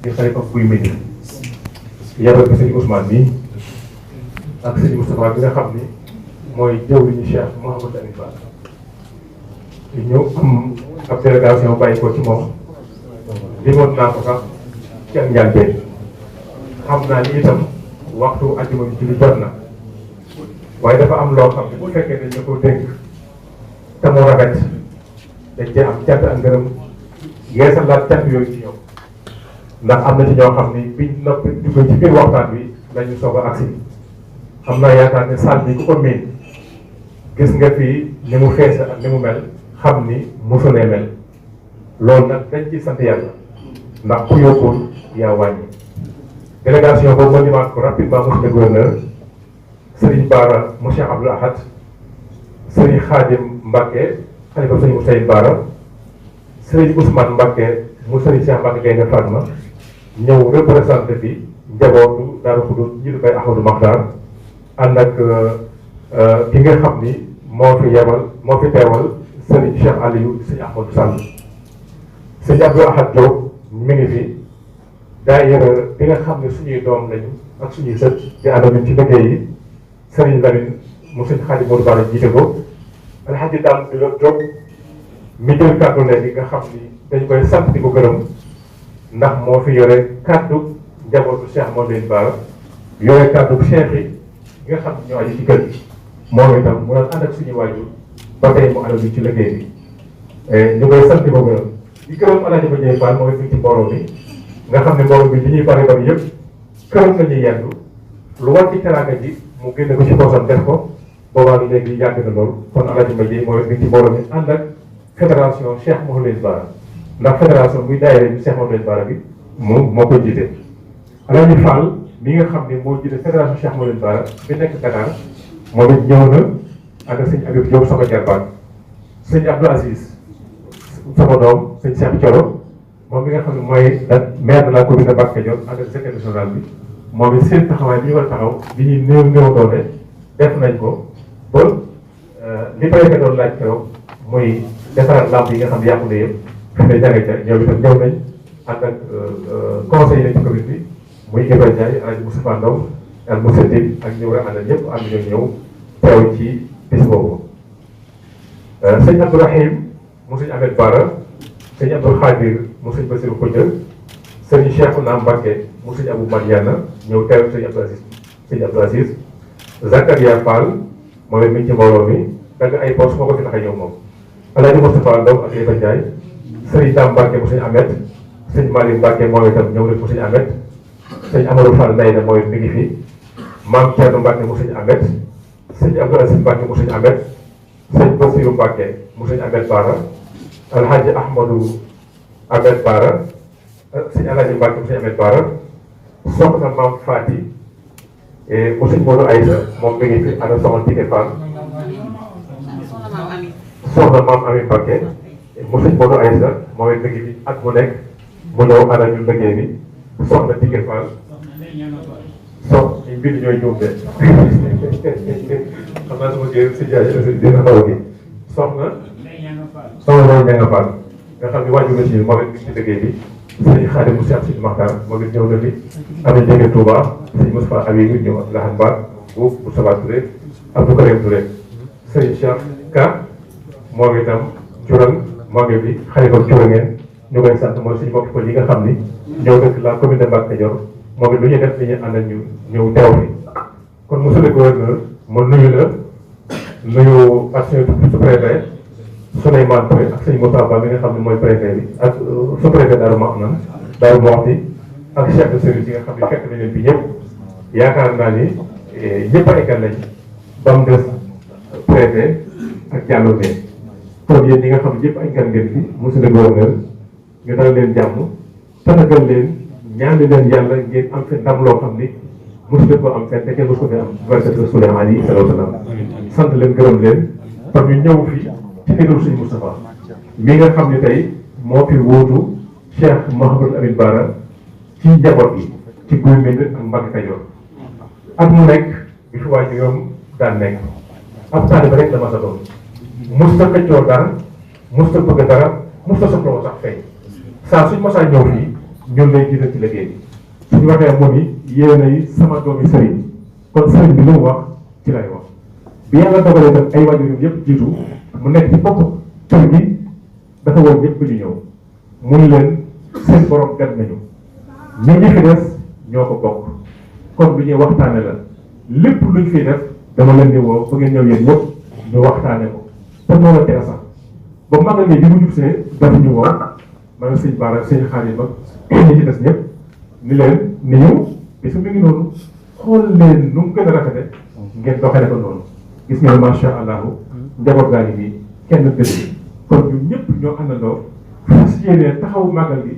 di xalifa buy mbind yabal bi sëñ Ousmane bi ak sëñ Moustapha bi nga xam ni mooy jëwriñu Cheikh Mouhamadou Amine Ba ñëw am ab délégation bàyyi ko ci moom limoon naa ko sax ci ak njàlbeen xam naa ni itam waxtu àjjuma bi ci lu jot na waaye dafa am loo xam ne bu fekkee dañ la ko dénk te mu rafet dañ cee am cant ak ngërëm yeesalaat cant yooyu ci ñoom ndax am na ci ñoo xam ni biñ noppi dugg ci biir waxtaan bi lañu soog a agsi xam naa yaakaar ne salle bi ku ko miin gis nga fii ni mu fees ak ni mu mel xam ni mosunee mel loolu nag dañ ci sant yàlla ndax ku yóbbul yaa wàññi délégation boobu ma limaat ko rapidement monsieur le gouverneur Serigne Bara mu Cheikh Abdoul Ahad Serigne Khadim Mbacke xalifa Serigne Moussaïd Bara Serigne Ousmane Mbacke mu Serigne Cheikh Mbacke Gaynde Fatma ñëw représenté fi njabootu Daaru Xudoos jiitu bay Ahmadou Makhtar ànd ak ki nga xam ni moo fi teewal Serigne Cheikh Aliou Serigne Ahmadou Sall Serigne Abdoul Ahad Diop mi ngi fi daayira bi nga xam ne suñuy doom lañu ak suñuy sët di ànd ci liggéey yi Serigne Lamine mu Serigne Khadim Modou Bara jiite ko Alhaji Dame di la Diop mi jël kàddu léegi nga xam ni dañ koy sant di ko gërëm ndax moo fi yore kàddu njabootu Cheikh Modou Bara yore kàddu cheikh yi nga xam ne ñoo aju ci kër gi moom itam mu doon ànd ak suñu waajur ba tey mu ànd ci liggéey bi ñu koy sant di ko gërëm di gërëm Alhaji Mbacke Fall mooy fi ci mbooloo bi nga xam ne mbooloo bi li ñuy bari bari yëpp këram la ñuy yendu lu war ci teraanga ji mu génne ko ci poosam def ko boobaa bi léegi yàgg na loolu kon Alhaji Mbacke mooy fi ci mbooloo mi ànd ak fédération Cheikh Mouhamadou Bara ndax fédération buy daayira bi Cheikh Mouhamadou Bara bi moo koy jiite Alhaji Fall mi nga xam ne moo jiite fédération Cheikh Mouhamadou Bara bi nekk Dakar moom it ñëw na ak sëñ Habib Diop sama jarbaat sëñ Abdou Aziz sama doom sëñ Cheikh Thioro moom mi nga xam ne mooy maire de la commune de Mbacke Kadior ak secrétaire national bi moom it seen taxawaay bi ñu war a taxaw bi ñuy néew doole def nañ ko ba li préfet doon laaj keroog muy defaraat lamp yi nga xam ne yàqu na yëpp fexe jage ca ñoom itam ñëw nañ ànd ak conseil yi ci commune bi muy Ibrahima Ndiaye Alhaji Moustapha Ndaw ak monsieur Tine ak ñi war a àndal ñëpp ànd ñoo ñëw teew ci bis boobu sëñ Abdourahim mu sëñ Ahmed Bara sëñ Abdou Khadir mu sëñ Bassirou Kodja sëñ Cheikhouna Mbacke mu sëñ Abou Mariana ñëw teew sëñ Abdou Aziz Zakaria Fall moom it mi ngi ci mbooloo mi dagg ay poste moo ko fi tax a ñëw moom Alhaji Moustapha Ndaw ak Ibrahima Ndiaye sëñ Dame Mbacke mu sëñ Ahmed sëñ Malick Mbacke moom itam ñëw na mu sëñ Ahmed sëñ Amadou Fall Ndeye na mooy mi ngi fi Mame Thierno Mbacke mu sëñ Ahmed sëñ Abdou Aziz Mbacke mu sëñ Ahmed sëñ Bassirou Mbacke mu sëñ Ahmed Bara Alhaji Ahmadou Ahmed Bara sëñ Alhaji Mbacke mu sëñ Ahmed Bara soxna Mame Fati mu sëñ Modou Aïssa moom mi ngi fi ana soxna Tike Fall soxna Mame Ami Mbacke mu sëñ Modou Aïssa moom it mi ngi fi at mu nekk mu ñëw ana ñu liggéey bi soxna Tike Fall sox mbir ñooy ñoom de xam naa sama kii si jaay dina xaw gi soxna loolu Mbengue Fall nga xam ne wàññi nga ci moom it ci liggéey bi sëñ Xaadim mu Cheikh Sidi Makhtar moom it ñëw na fi am nañ jóge Touba sëñ Moustapha Abiy ñëw ak Lahan Ba bu Moustapha Touré Abdou Karim Touré sëñ Cheikh Ka moom itam Curan moo ngi fi xaritoon Curan ngeen ñu koy sant mooy suñu mbokki pël yi nga xam ni ñëw dëkk la commune de Mbacke Kadior moom it lu ñuy def li ñuy àndal ñu ñëw teew fi kon monsieur le gouverneur ma nuyu la nuyu ak suñu sous-préfet Souleymane Touré ak sëñ Moussa Ba mi nga xam ne mooy préfet bi ak sous-préfet Darou Mouhty ak chef de service yi nga xam ne fekk nañ leen fi ñëpp yaakaar naa ni ñëpp a eggal lañ ba mu des préfet ak Diallo Gueye kon yéen ñi nga xam ne ñëpp ay gan ngeen fi monsieur le gouverneur ñu dal leen jàmm tàggal leen ñaani leen yàlla ngeen am fi ndam loo xam ni mosu leen ko am fenn te kenn mosu ko fi am barke Rasulullah alayhi salaatu wa salaam sant leen gërëm leen par ñu ñëw fi ci ndigalu suñu Moustapha mi nga xam ne tey moo fi wóotu Cheikh Mouhamadou Amine Bara ci njaboot yi ci Guy Mbind ak Mbacke Kadior ak mu nekk bi fi waa ñoom daan nekk ab taalibe rek dama sa doon musta xëccoo dara musta bëgg dara musta soxla sax fay saa suñ mosaa ñëw fii ñun lay jiital ci liggéey bi suñu waxee mu ni yéen ay sama doomi sëriñ kon sëriñ bi lu mu wax ci lay wax bi yàlla dogalee tam ay waajuram yëpp jiitu mu nekk ci bopp kër gi dafa woon ñëpp ñu ñëw mun leen seen borom dem nañu ñun ñi fi des ñoo ko bokk kon lu ñuy waxtaane la lépp luñ fiy def dama leen di woo ba ngeen ñëw yéen ñëpp ñu waxtaane ko te noonu la teel sax ba magal ni bi mu jub see dafa ñu woo ma ne sëñ Bara sëñ Xaadim ak ñi ci des ñëpp ni leen ni ñu bisu mi ngi noonu xool leen nu mu gën a rafete ngeen doxale ko noonu gis ngeen macha allahu njaboot gaa ngi nii kenn dëgg kon ñun ñëpp ñoo àndandoo fas yéene taxaw magal gi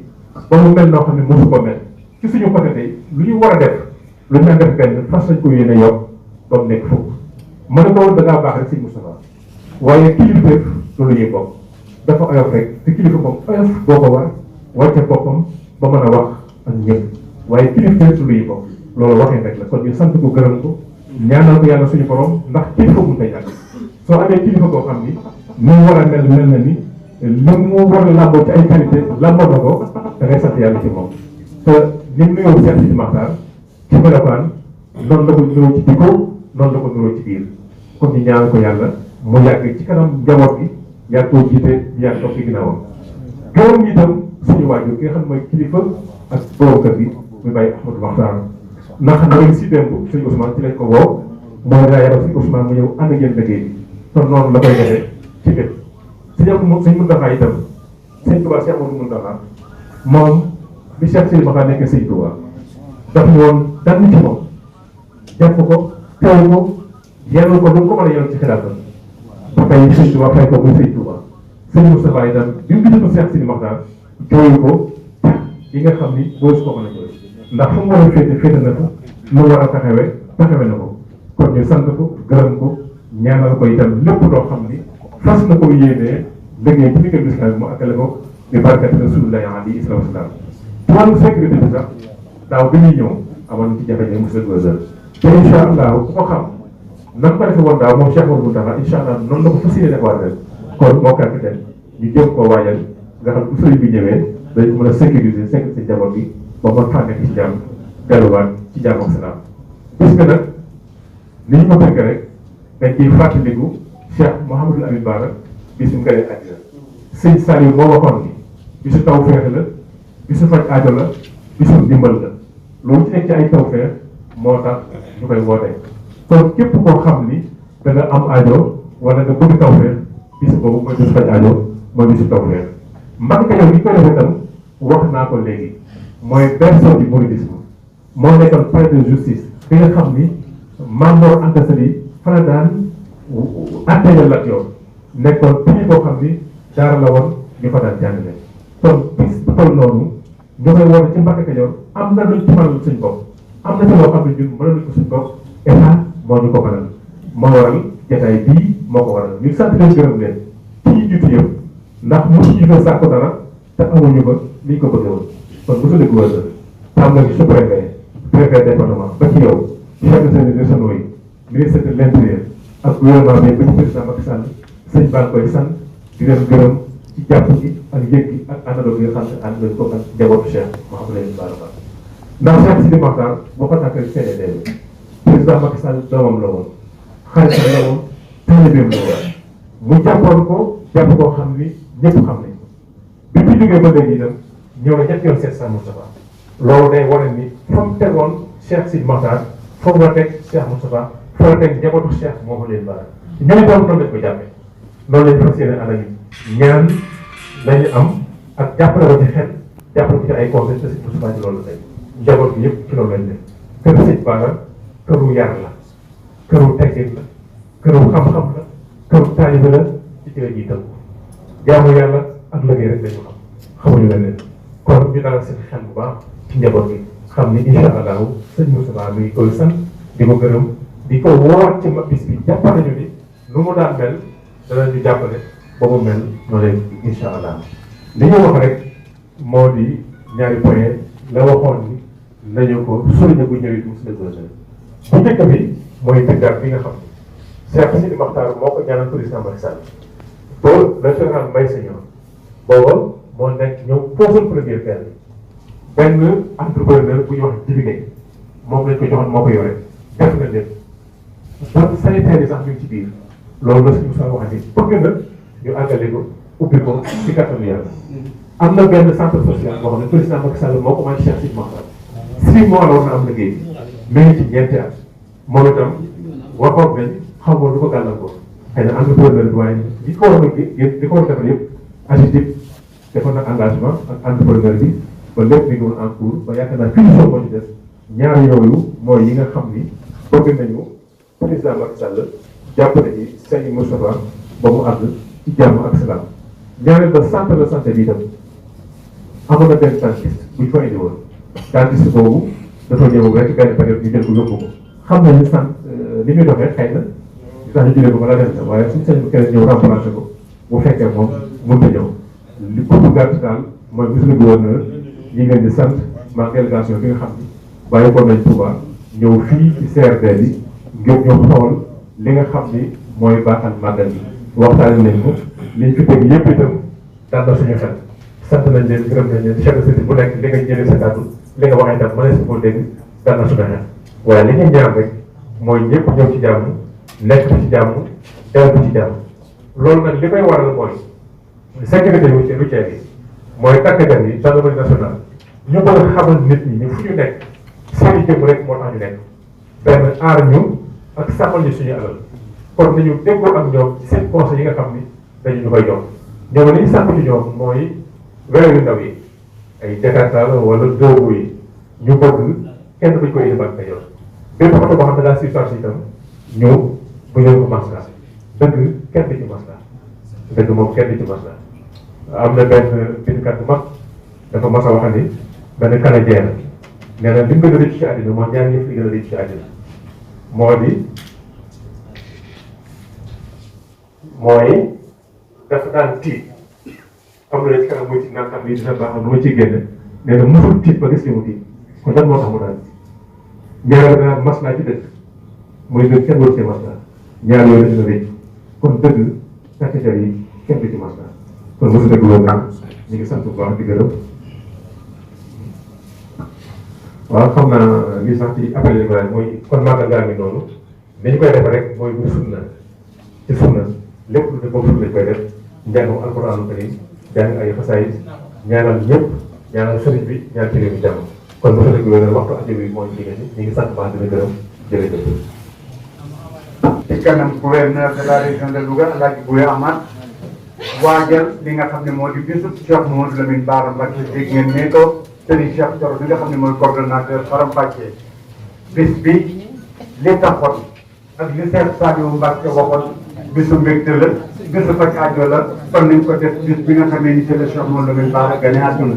ba mu mel noo xam ne mosu ko mel ci suñu côté tey lu ñu war a def lu ñu def benn fas nañ ko yéene yokk ba mu nekk fukk ma ne ko da ngaa baax rek sëñ Moustapha waaye kilifteef lu ñuy bokk dafa oyof rek te kilifa moom oyof boo ko war wàcce boppam ba mën a wax ak ñëpp waaye kilifteef lu ñuy bokk loolu waxee rek la kon ñu sant ko gërëm ko ñaanal ko yàlla suñu borom ndax kilifa mun koy ñàkk soo amee kilifa koo xam ni mu war a mel na ni lu mu war a làmboo ci ay qualité làmboo na ko da ngay sant yàlla ci moom te ni mu nuyoo Cheikh Sidi Makhtar ci melokaan noonu la ko nuyoo ci dikko noonu la ko nuyoo ci biir kon ñu ñaan ko yàlla mu yàgg ci kanam njaboot gi yàgg koo jiite yàgg toog ci ginnaawam gërëm itam suñu waajur ki nga xam ne mooy kilifa ak borom kër gi muy bàyyi Ahmadou Makhtar ndax na ngeen si démb suñu Ousmane ci lañ ko woo mooy daa yabal suñu Ousmane mu ñëw ànd ak yéen liggéey bi kon noonu la koy defee ci bët sëñ Mountakha itam sëñ Touba Cheikh Amadou Mountakha moom bi Cheikh Sidi Makhtar nekk sëñ Touba daf ñu woon dann ci moom jàpp ko teew ko yenn ko lu ko mën a yor ci xilaatam ba tey sëñ Touba fay ko muy sëñ Touba sëñ Moustapha itam bi mu gisatu Cheikh Sidi Makhtar jooyu ko yi nga xam ni boo su ko mën a jooy ndax fu mu war a féete na ko lu war a taxawe na ko kon ñu sant ko gërëm ko ñaanal ko itam lépp loo xam ni fas na ko yéenee liggéey ci biir lislaam bi mu akkale ko di barkati rasulullahi alayhi salaatu wasalaam ci wàllu sécurité bi sax daaw bi ñuy ñëw amoon na ci jafe-jafe monsieur le gouverneur te incha allah ku ko xam nan ko defee woon daaw moom Cheikh Mouhamadou Mountakha incha allah noonu la ko fas yéene defaat ren kon moo capitaine ñu jëm koo waajal nga xam bu sëriñ bi ñëwee dañ ko mën a sécuriser njaboot bi ba mën faa nekk ci jàmm delluwaat ci jàmm ak salaam parce que nag li ñu ko tënk rek dañ ciy fàttaliku Cheikh Mouhamadou Amine Bara bisu ngëneel àddina sëñ Saliou moo waxoon ni bisu tawfeex la bisu faj aajo la bisu ndimbal la loolu ci nekk ci ay tawfeex moo tax ñu koy wootee kon képp koo xam ni da nga am aajo wala nga bëgg tawfeex bisu boobu mooy bisu faj aajo mooy bisu tawfeex Mbacke Kadior gi koy defee itam wax naa ko léegi mooy berceau du mouridisme moo nekkoon palais de justice bi nga xam ni Maam Mor Anta Sali fa la daan àttee Lat Joor nekkoon pays boo xam ni daara la woon ñu fa daan jàngale kon bis bu toll noonu ñu koy woote ci Mbacke Kadior am na luñ ci mënal suñ bopp am na ci loo xam ne ñun mënaluñ ko suñ bopp état moo ñu ko mënal moo waral jotaay bii moo ko waral ñu sant leen gërëm leen ci ñu jiitu yëpp ndax mosuñu fa sàkku dara te amuñu ko ni ñu ko bëggee woon kon monsieur le gouverneur tàmbali ci préfet département ba ci yow chef de service régionaux yi ministre de l'intérieur ak gouvernement bi ba ci président Macky Sall sëñ baa ngi koy sant di leen gërëm ci jàpp gi ak yëg gi ak àndandoo bi nga xam ne ànd nañ ko ak njabootu Cheikh Mouhamadou Bara ndax Cheikh Sidi Makhtar boo ko tàkkee CDR président Macky Sall doomam la woon xaritam la woon taalibeem la woon mu jàppoon ko jàpp koo xam ni ñëpp xam nañ ko bi ñu jógee ba léegi itam ñëw na ñetti yoon seet Sëñ Moustapha loolu day wane ni fa mu tegoon Cheikh Sidi Makhtar foofu la teg Cheikh Moustapha foofu la teg njabootu Cheikh Mouhamadou Bara ñoom itam noonu lañ ko jàppee noonu lañ fas yéene ànd ak ñaan lañu am ak jàppale ko ci xel jàppale ko ci ay conseils te Sëñ Moustapha ci loolu la tey njaboot bi yëpp ci loolu lañ def kër Sëñ Bara këru yar la këru teggin la këru xam-xam la këru taalibe la ci la ñuy tënku jaamu yàlla ak liggéey rek lañu xam xamuñu leneen kon ñu dalal seen xel bu baax ci njaboot gi xam ni incha allahu sëñ Moustapha mi ngi koy sant di ko gërëm di ko woowaat ci bis bi jàppale ñu ni nu mu daan mel danañu jàppale ba mu mel noonu leen incha allah li ñu wax rek moo di ñaari point la waxoon ni nañu ko souligné bu ñëwee monsieur le gouverneur bu njëkk bi mooy tëggaat bi nga xam ni Cheikh Sidi Makhtar moo ko ñaanal président Macky Sall ba le général Mbaye Senior booba moo nekk ñëw foofu première pierre bi benn entrepreneur bu ñuy wax Javier moom lañ ko joxoon moo ko yore def na lépp donc sanitaire yi sax ñu ngi ci biir loolu la suñu saa waxati bëgg na ñu àggale ko ubbi ko ci kattanu yàlla. am na benn centre social boo xam ne président Macky Sall moo ko may Cheikh Thioro Mbacke 6 mois la war na am liggéey bi mi ngi ci ñeenti at moom itam waxoon nañ xamoon lu ko gàllankoor xëy na entrepreneur bi waaye li ko war a li ko war a defal yëpp AGETIP defoon na engagement ak entrepreneur bi ba lépp mi ngi woon en cours ba yaakaar naa finition moo ci des ñaar yooyu mooy yi nga xam ni bëgg nañu président Macky Sall jàppale ci Serigne Moustapha ba mu àgg ci jàmm ak salaam. ñaareel ba centre de santé bi itam amoon na benn dentiste bu ñu fa indi woon dentiste boobu dafa ñëw rek benn période ñu jël ko yóbbu ko xam nañu sant li muy doxee xëy na li tax ñu jëlee ko bala dem na waaye suñu sañ bu keneen ñëw remplacé ko bu fekkee moom mënut a ñëw li bëgg gàtt daal mooy monsieur le gouverneur ñi ngeen di sant ma délégation bi nga xam ni bàyyi ko nañ Touba ñëw fii ci CRD bi ngir ñu xool li nga xam ni mooy baaxal màggal bi waxtaanee nañ ko liñ fi teg yëpp itam daan na suñu xel sant nañ leen gërëm nañ leen chef de service bu nekk li nga jëlee sa kàddu li nga wax itam mënees na koo dégg daan na suñu xel waaye li ñuy ñaan rek mooy ñëpp ñëw ci jàmm nekk ci jàmm dellu ci jàmm loolu nag li koy waral mooy sécurité routière yi mooy takk der yi gendarmerie nationale ñu bëgg a xamal nit ñi ñu fu ñu nekk seen i jëm rek moo tax ñu nekk benn aar ñu ak sàmmal ñu suñu alal kon nañu déggoo ak ñoom ci seen conseil yi nga xam ni dañu ñu koy jox ñoom li ñu sàkku ci ñoom mooy vélo yu ndaw yi ay Jakarta wala doogu yi ñu bëgg kenn bañ koy indi Mbacke Kadior bépp oto boo xam ne daal surcharge itam ñu bu ñu ko masla dëgg kenn du ci masla dëgg moom kenn du ci masla am na benn bindkat bu mag dafa mas a wax ni benn canadien nee na li mu gën a rëcc ci àddina mooy ñaar yëpp li gën a rëcc ci àddina mooy dafa daan tiit am na ci kanam muy tiit naan tax lii dina baax lu ma ciy génne nee na musul tiit ba gis li mu tiit kon lan moo tax mu daan ñaareel bi naan maslaa ci dëkk muy dëgg kenn waru ci maslaa ñaar yooyu dina rëcc kon dëgg takk-der yi kenn du ci maslaa kon mosu dëgg loolu nag ñu ngi sant bu baax di gërëm waaw xam naa lii sax ci appel yi mooy kon màggal gaa ngi noonu ni ñu koy def rek mooy bu sunna ci sunna lépp lu ne boobu lañ koy def njàngum alxuraanu karim jàng ay xasaay ñaanal ñëpp ñaanal sëriñ bi ñaan ci réew mi jàmm kon monsieur le gouverneur waxtu ajo bi mooy jigéen ñi ñu ngi sant baax dina gërëm jërëjëf. ci kanam gouverneur de la région de Louga El Hadj Bouya Amar waajal li nga xam ne moo di bisu Cheikh Mouhamadou Lamine Bara Mbacke dégg ngeen ne ko Serigne Cheikh Thioro bi nga xam ne mooy coordonnateur Faram Mbacke bis bi li taxoon ak li Cheikh Sadio Mbacke waxoon bisu mbégte la bisu faj aajo la kon nañ ko def bis bi nga xamee ni ci la Cheikh Mouhamadou Lamine Bara gane àdduna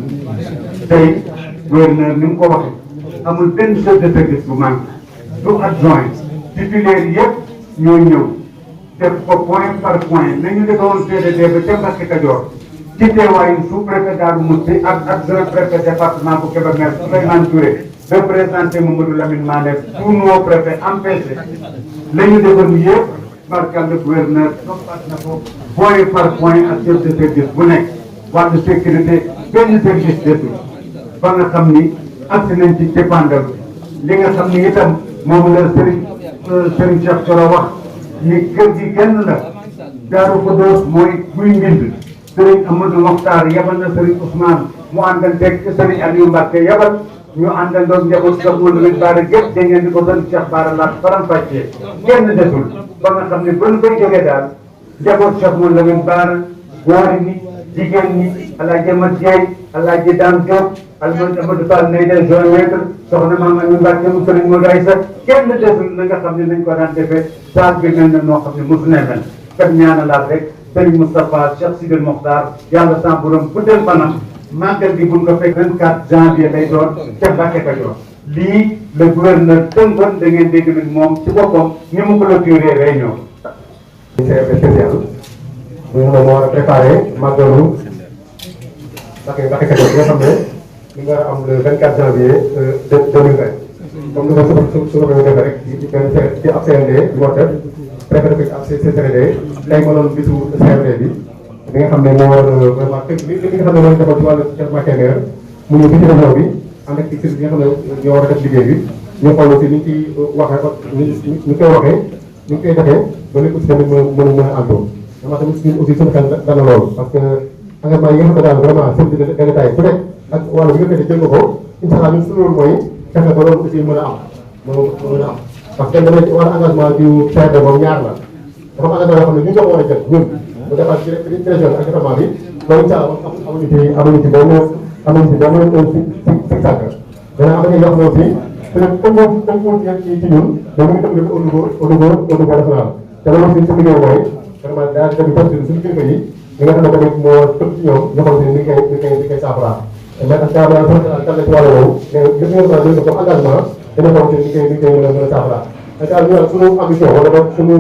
tey gouverneur ni mu ko waxee amul benn chef de service bu manqué du adjoint titulaire yëpp ñoo ñëw def ko point par point nañu defoon CDD ba ca Mbacke Kadior ci teewaayu sous-préfet Darou Mouhty ak adjoint préfet département bu Kébémer Souleymane Touré représenté Mamadou Lamine Mané tous nos préfets empêché la ñu defoon yëpp barkal le gouverneur toppaat na ko point par point ak chef de service bu nekk wàllu sécurité benn service desul ba nga xam ni agsi nañ ci dépendal li nga xam ni itam moom la Serigne Cheikh Thioro wax ni kër gi genn la Daaru Xudoos mooy guy mbind Serigne Amadou Mokhtar yabal na Serigne Ousmane mu àndanteeg Serigne Aliou Mbacke yabal ñu àndandoog njaboot Cheikh Mouhamadou Lamine Bara gépp da ngeen di ko doon Cheikh Bara laat Faram Mbacke kenn desul ba nga xam ne ba ñu koy jógee daal njaboot Cheikh Mouhamadou Lamine Bara góor ñi jigéen ñi Alaaji Amat Dieye Alaaji Dame Diop Alaaji Amadou Fall nay de géomètre soxna Mame Amy Mbacke mu Serigne Modou Aïssa kenn desul na nga xam ne nañ ko daan defee saal bi mel na noo xam ne mosu ne mel kat ñaanalaat rek Serigne Moustapha Cheikh Sidil Mokhtar yàlla sa borom guddal fanam màggal gi buñ ko fekk 24 janvier lay doon ca Mbacke Kadior lii le gouverneur tënkoon da ngeen dégg nag moom ci boppam ni mu clôturé réunion. CRD spécial bu ñu war a préparé màggalu Mbacke Kadior bi nga xam ne ñu ngi war a am le 24 janvier 2020 comme ni ma su ma ko defee rek ci ab CRD bi moo def préfet bi ab CCRD tey ma doon bisu CRD bi nga xam ne moo war a vraiment li nga xam ne moo ñu defal ci wàllu développement Kébémer mu ngi ci région bi ànd ak ci service yi nga xam ne ñoo war a def liggéey bi ñu xool aussi ni ñu ciy waxee ni koy waxee ni ñu koy defee ba lépp aussi tamit mën a àndoo dama tamit ñun aussi suñu xel dana loolu parce que engagement yi nga xam ne daal vraiment service de détail ku nekk ak wàllu bi nga fete jël nga ko incha allah ñun suñu loolu mooy fexe ba loolu aussi mën a am mën a am parce que dama ci wàllu engagement du PRD moom ñaar la dafa am engagement yoo xam ne ñu ko war a jël ñun bu defaat ci région ak département bi loolu incha allah amuñu ci benn si sàkk dana am yoo xam ne aussi peut-être comme ci ñun dañu ngi tënk au niveau national te loolu aussi suñu liggéey mooy vraiment daal di dem suñu kilifa yi li nga xam ne tamit moo tënk ci ñoom ñoo xam ne ni koy saafara mais ak saafara kan la ci wàllu woowu mais lépp nga xam ne comme engagement dina xam ne ni koy mën a saafara ak ñu naan suñu ambition wala boog suñu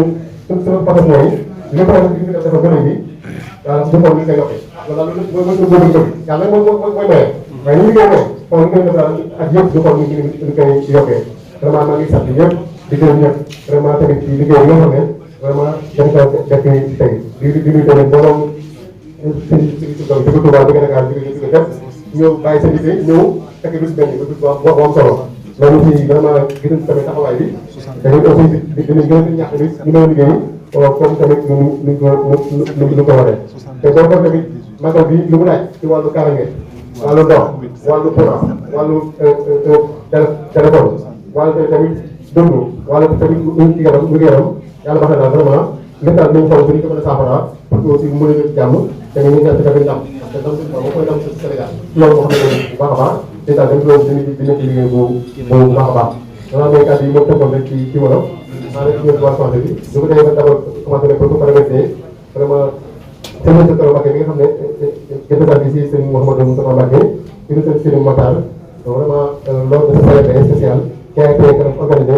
passion yi lépp rek li ñu def dafa gën a bi waaw su xool ni koy yokkee loolu mooy suñu bëgg yàlla mooy maye waaye ni ñu koy maye xool ni koy def daal ak yëpp du xool ni koy yokkee vraiment maa ngi sant ñëpp di gërëm ñëpp vraiment tamit ci liggéey bi nga xam ne vraiment dañ ko def tey di nuyu tamit borom si Touba bi nga Dakar bi nga def ñëw bàyyi sa liggéey ñëw fekk lu si benn bu am solo loolu aussi vraiment gis nañ tamit taxawaay bi dañuy aussi dinañ gën a ñàkk nit ñu mën a liggéey comme tamit ñu ko waree te boo ko tamit magal bi lu mu laaj ci wàllu kaaraange wàllu ndox wàllu courant wàllu téléphone wàllu tamit dund wàllu tamit yaram yàlla baax na daal vraiment lépp daal nañ xool ñu ko mën a saafara pour que aussi mu mën a def jàmm te ñu ñaan ci tamit ndam parce que ndam moo koy ndam ci Sénégal loolu moo xam ne bu baax a baax te daal dañ loolu dina ci liggéey bu baax a baax vraiment mais kàddu yi moom tënkoon rek ci wolof maa ngi ñëw ci wàllu santé bi su ko defee nag d'abord commencé nañ pour remercier vraiment Serigne Cheikh Thioro Mbacke bi nga xam ne représentant ici Serigne Mouhamadou Moustapha Mbacke di Serigne Magal vraiment lors de ce CDR spécial qui a été organisé